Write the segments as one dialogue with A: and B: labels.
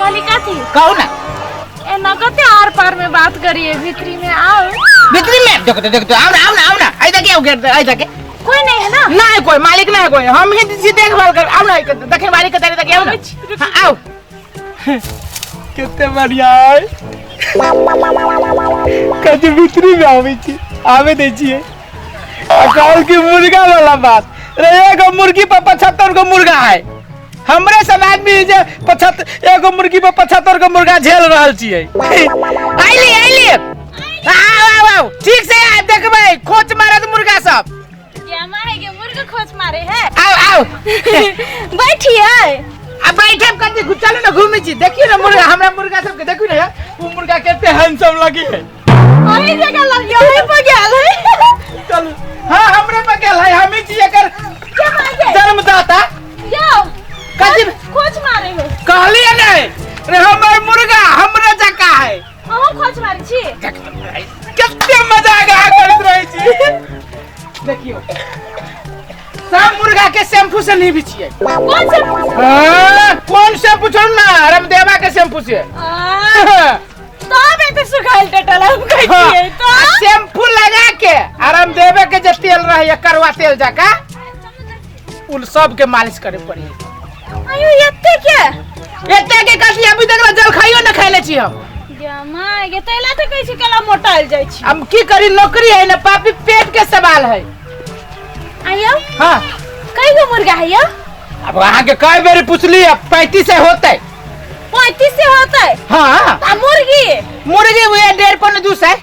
A: कहली कथी?
B: कहू ना।
A: एना कते आर पार में बात करिए, भीतरी में आओ।
B: भीतरी में देखो तो, देखो तो, आओ ना, आओ ना, आओ ना, आई देखे आओ गेट, आई देखे।
A: कोई नहीं है ना?
B: ना है कोई मालिक, ना है कोई, हम ही जी देखभाल कर। आओ ना, देखे मालिक के तारे देखे, आओ ना। हाँ, आओ।
C: कितने बढ़िया है कभी भीतरी में आवे छी, आवे दे छिए। आ कहल की मुर्गा वाला बात रे, एगो मुर्गी पर 75 गो मुर्गा है। हमरे सब आदमी जे 75, एगो मुर्गी पर 75 गो मुर्गा झेल रहल छिए।
B: आइली, आइली, आओ, आओ, आओ, ठीक से आए, देखबै खोच मारत मुर्गा सब।
A: जामा है के मुर्गा खोच मारे है।
B: आओ, आओ।
A: बैठिए।
B: आ बैठे कथी, चलू ना घूमै छी, देखियो ना मुर्गा, हमरा मुर्गा सबके देखियो ना,
C: उ मुर्गा कते हैंडसम लगी है।
A: ओही जगह लगी, ओही पर गेल है।
C: चलू। हाँ, हमरे पर गेल है, हम ही छी एकर जन्मदाता।
A: जाओ।
B: कथी?
A: खोच मारे हो।
B: कहलिए नहीं रे, हमर मुर्गा हमरे जका है।
A: अहूँ खोच मारे छी।
C: कते मजाक अहाँ करैत रहै छी।
B: देखियो सब मुर्गा के शैम्पू से नहीं बिछिए।
A: कौन शैम्पू से?
B: हाँ, कौन शैम्पू छोड़ू ना, रामदेवा के शैम्पू से।
A: तब एते सुखाइल टटल हम कहै छियै तो।
B: शैम्पू लगा के रामदेवा के जे तेल रहे करुआ तेल जका, उन सब के मालिश करे पड़ी।
A: आयो एते के?
B: एते के कथी, अभी तक जल खाइयो ना खाइले छी हम।
A: गे माय गे, तैला तऽ कहै छी केला मोटाइल जाइ छी।
B: हम की करी, नौकरी है ना पापी, पेट के सवाल है।
A: आयो?
B: हाँ।
A: कई गो मुर्गा है यो?
B: अब अहाँ के कई बेर पूछली, अब 35 से होते।
A: 35 से होते?
B: हाँ।
A: आ मुर्गी?
B: मुर्गी हुए डेढ़ पौने दू सौ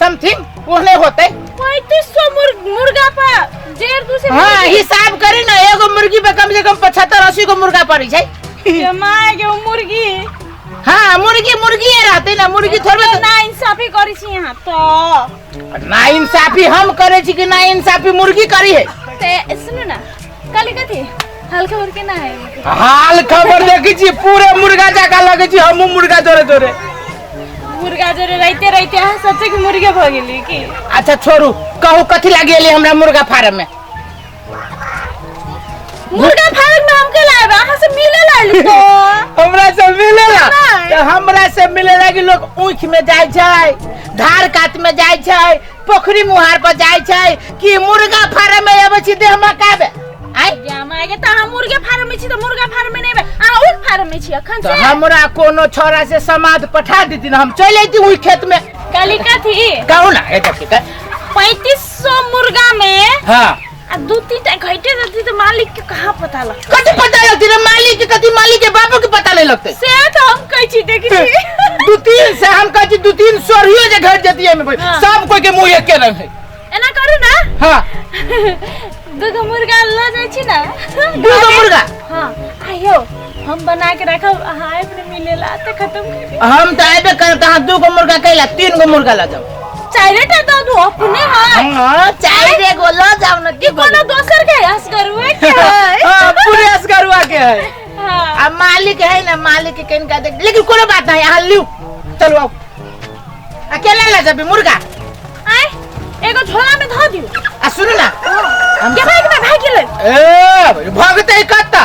B: समथिंग, वो नहीं होते।
A: 3500 मुर्गा पर डेढ़ दू सौ।
B: हाँ, हिसाब करी ना, एगो मुर्गी पे कम से कम 75-80 गो मुर्गा पड़ी छै।
A: गे my गे, मुर्गी।
B: हाँ, मुर्गी मुर्गी रहते ना, मुर्गी थोड़े
A: तो ना इंसाफी करी छी यहाँ तो।
B: ना इंसाफी हम करे छी कि ना इंसाफी मुर्गी करी है।
A: ते सुनू ना, काली कथी हाल खबर के ना है?
B: हाल खबर देखी छी, पूरे मुर्गा जका लगे छी, हमहू मुर्गा जोरे जोरे।
A: मुर्गा जोरे रहते रहते अहाँ सच्चे के मुर्गे भ गेली की?
B: अच्छा छोड़ू, कहू कथी लागी एली हमरा मुर्गा फार्म में?
A: मुर्गा फार्म में हम के लाएब, अहाँ से मिले लाएल तो।
B: हमरा से मिले ला?
A: नहीं।
B: तो हमरा से मिले लागी लोग ऊख में जाय छै, धार कात में जाय छै, पोखरी मुहार पर जाय छै, कि मुर्गा फार्म में अबै छी देह मकाबे? आय?
A: गे my गे, त अहाँ मुर्गे फार्म में छी त मुर्गा फार्म में नहीं बे, अहाँ ऊख फार्म में छी अखन
B: तो
A: से।
B: हमरा कोनो छोरा से समाद पठा देती ना, हम चलि अयती ओहि खेत में।
A: काली कथी?
B: कहू ना, ए देखी त।
A: 3500 मुर्गा में
B: हाँ।
A: आ दू तीन टा घटे जती तो मालिक के कहाँ पता लगतै?
B: कथी पता लगतै रे मालिक के? कथी मालिक के बापो के पता नहीं लगतै?
A: से तो हम कहै छी, देखै छी।
B: दू तीन से हम कहै छी, दू तीन सोरियो जे घट जती एमे,
A: हाँ।
B: सब कोई के मुंह एके रंग है।
A: एना करू ना।
B: हाँ।
A: दू गो मुर्गा ल जाइ छी ना।
B: दू गो मुर्गा?
A: हाँ। आयो, हम बना के रखब, अहाँ आबि ने मिलेला त खत्म करी।
B: हम त आबे करब, त अहाँ दू गो मुर्गा कैला, 3 गो मुर्गा ल जाउ।
A: चारिटा दऽ दू अपने है।
B: हाँ, चारिटे गो ल जाउ ना, की
A: कोनो
B: कोनो
A: दोसर के असगरुआ के है।
B: हाँ, पूरे असगरुआ के है।
A: हाँ।
B: आ मालिक है ना, मालिक के कनिका देख, लेकिन कोनो बात नहीं, अहाँ लिउ, चलू आउ। अकेला ल जेबै मुर्गा?
A: आय, एगो झोला में धऽ दियौ।
B: आ सुनू ना, हम
A: के भाग ना, भाग गेलै।
B: ए, भगतै कतऽ?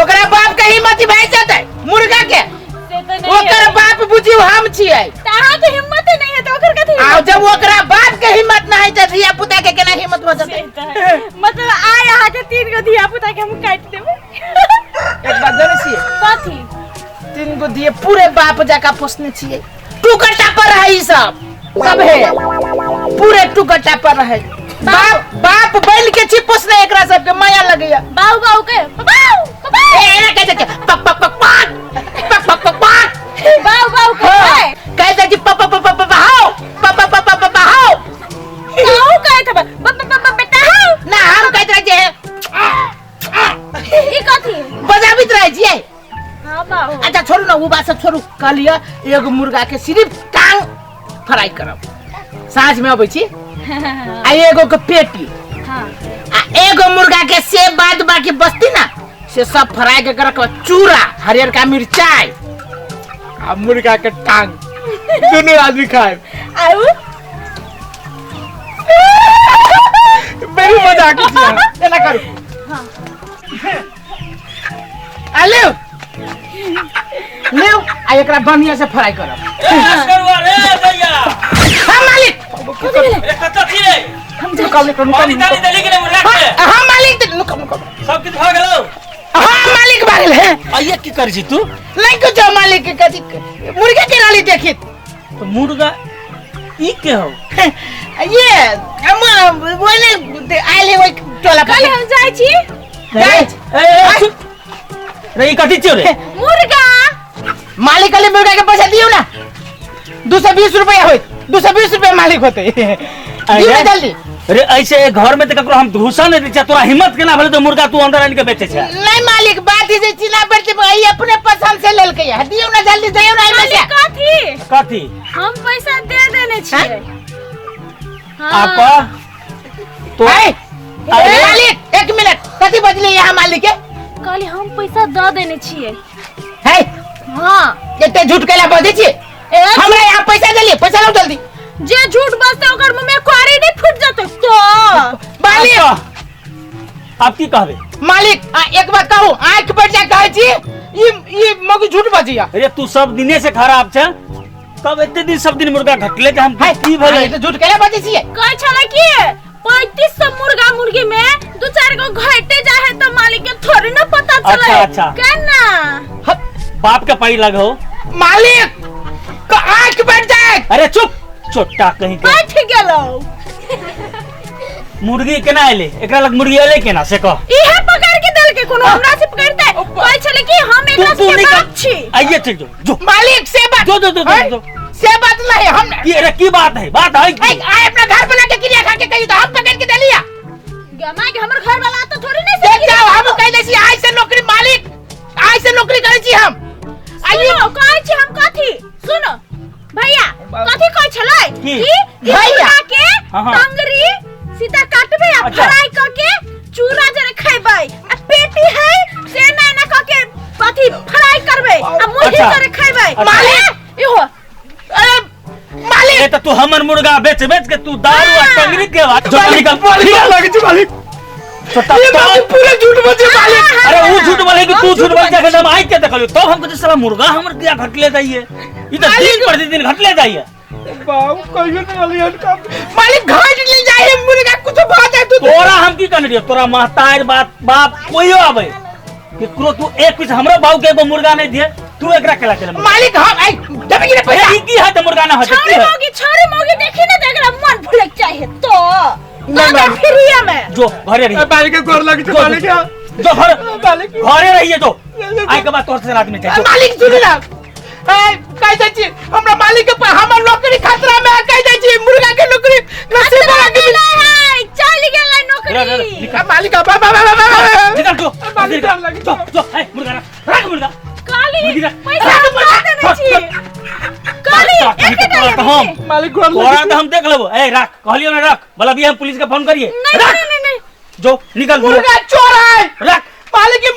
B: ओकरा बाप के हिम्मत भए जेतै मुर्गा के?
A: से तो नहीं
B: ओकर
A: है।
B: बाप बुझियौ हम छियै।
A: त अहाँ के हिम्मत नहीं है त ओकर कथी?
B: आ जब ओकरा बाप के हिम्मत नहीं है त धिया पुता के केना हिम्मत भऽ जेतै?
A: से त है। मतलब आय अहाँ के 3 गो धिया पुता के हम काटि देबै।
B: एक बात जानै छियै?
A: कथी?
B: 3 गो धिया पूरे बाप जकाँ पोसने छियै। टुकटा पर रहै ई सब, सब है पूरे टुकटा पर रहै। बाप बाप बन के छी पोसने एकरा सबके, माया लगैया।
A: बाऊ बाऊ के, बाऊ, बाऊ।
B: ए, एना कहै छै, पक पक पक पक, पक पक पक पक।
A: बाऊ बाऊ के,
B: हाँ। कहै छै कि प प प प प हाउ, प प प प प प हाउ।
A: बाऊ कहै छै, ब ब ब ब बेटा हाउ।
B: ना, हम कहैत रहै छियै।
A: ई कथी?
B: बजाबैत रहै छियै।
A: हाँ, बाऊ।
B: अच्छा छोड़ू ना, ओ बात सब छोड़ू। कहलियै एगो मुर्गा के सिर्फ टांग फ्राई करब, साँझ में अबै छी। आ एगो के पेटी।
A: हाँ।
B: आ एगो मुर्गा के से बाद बाकी बचती ना, से सब फ्राई के रखब, चूड़ा, हरियरका मिरचाई
C: आ मुर्गा के टांग दुनू आदमी खाए।
A: आउ?
C: बड़ी मजा के छियै।
B: एना करू।
A: हाँ।
B: आलू। आ एकरा बढ़िया से फ्राई करब।
D: ए असगरुआ रे भैया।
B: हाँ मालिक।
D: रे कतऽ छी रे?
B: हम रुकौ रुकौ रुकौ।
D: पानी तानी देली कि नहि मुर्गा के?
B: हाँ मालिक, रुकौ रुकौ।
D: सब किछु भऽ गेलौ?
B: हाँ मालिक, भऽ गेल है।
D: आइए की करै छी तू?
B: नहीं कुछ मालिक, कथी मुर्गा के रहली देखित।
D: तो मुर्गा ई के हो?
B: ये हम बोले आयल है वही टोला पर।
A: कल हम जाइ छी।
B: जाइ।
D: ए ए चुप रे, ई कथी छियौ रे?
A: मुर्गा।
B: मालिक कहले मुर्गा के पैसा दियौ ना, 220 रुपया होत, 220 रुपया मालिक होते, दियौ ना जल्दी।
D: रे ऐसे घर में तो ककरो हम घुसा नहीं दै छियै, तोरा हिम्मत केना भेलै तो मुर्गा तू अंदर आनि के बेचै छै?
B: नहीं मालिक, बात ही जे चिल्ला पड़ते ई अपने पसंद से लेलकै है, दियौ ना जल्दी, दियौ ना एहिमे से।
A: कथी
D: कथी?
A: हम पैसा दे देने छियै।
D: आपा तो
B: अरे मालिक एक मिनट, कथी बजली यहाँ मालिक के?
A: कहली हम पैसा दे देने छियै।
B: है
A: हां,
B: एते झूठ कैला बजै छियै? हमरा यहाँ पैसा देलियै, पैसा लाउ जल्दी।
A: जे झूठ बजतै ओकर मुंह में कारी नहीं फूट जतै तो।
B: मालिक
D: आप की कहबे?
B: मालिक एक बात कहू, आंख पर जा कहै छी ई ई मगु झूठ बजिया।
D: अरे तू सब दिने से खराब छै, तब एते दिन सब दिन मुर्गा घटले जे हम की भेलै?
B: तो झूठ कैला बजै छियै?
A: कहै छलै कि 3500 मुर्गा मुर्गी में दू चार गो घटे जा है तो मालिक के थोड़ी ना पता चले।
D: अच्छा अच्छा,
A: केना
D: बाप के पाई लगो
B: मालिक को आंख बढ़ जाए।
D: अरे चुप चोट्टा कहीं के
A: बैठ गेलो।
D: मुर्गी केना एले? एकरा लग मुर्गी एले केना से कह?
A: इहे पकड़ के देल के कोनो हमरा से पकड़ते कहै छले कि हम एकरा से बाप छी।
D: आइए चल जो जो
B: मालिक से बात
D: जो जो जो जो
B: से बात नहीं हम
D: की। अरे की बात है? बात है की?
B: आए अपना घर बना के क्रिया खा के कहियो तो हम पकड़ के देलिया।
A: गमा के हमर घर वाला तो थोड़ी नहीं
B: देख जाओ, हम कह दै छी आइ से नौकरी मालिक, आइ से नौकरी करै छी हम।
A: आइयो कहै छी हम कथी? सुनो भैया, कथी कहै छलै कि
B: भैया
A: के टंगरी सीधा काटबे आ फ्राई क के चूरा जरे खैबै, आ पेटी है से ना ना क के कथी फ्राई करबै आ मुर्गी जरे खैबै।
B: मालिक
A: इहो
B: अरे मालिक
D: ए त तू हमर मुर्गा बेच बेच के तू दारू आ टंगरी के बात जो निकल
C: मालिक लगे छी मालिक।
D: ये
C: बात पूरा झूठ बजे मालिक।
D: अरे उ झूठ बोले कि तू झूठ बोल के हम आई के देखलियो तब हमको जे साला मुर्गा हमर किया घटले जाइए, ई त दिन प्रतिदिन घटले जाइए।
C: बाबू कहियो न अलियन का
B: मालिक घट ले जाए मुर्गा कुछ बात है तू।
D: तोरा हम की कहने रहियो? तोरा महतार बाप बाप कोइयो आवे केकरो तू एक पीस हमरो बाबू के एगो मुर्गा नहीं दिए, तू एकरा केला केला
B: मालिक हम आई देबे कि पैसा?
D: ई की है त मुर्गा ना होते की है?
A: छोरी छोरी मौगी देखी ना एकरा मन भुलक चाहे तो ना फिरिया में
D: जो घरे रहिए।
C: मालिक के गोर लगी मालिक
D: जो घर घरे रहिए जो आई के बाद तोर से रात में चाहे।
B: मालिक सुन ना, ए कह दै छी हमरा मालिक के हमर नौकरी खतरा में है, कह दै छी मुर्गा के नौकरी नसीब वाला के
A: नहीं चल गेलै नौकरी।
B: मालिक बा बा बा बा
D: निकल जो मालिक जो जो ए मुर्गा रख मुर्गा
A: काली पैसा दे देने छी काली एक
D: तो हम
C: मालिक गोर
D: तोरा तो हम देख लेबो। ए रख कहलियो ना रख, बोला भी हम पुलिस के फोन करिए।
A: नहीं नहीं नहीं
D: जो निकल
B: मुर्गा चोर है
D: रख
B: मालिक की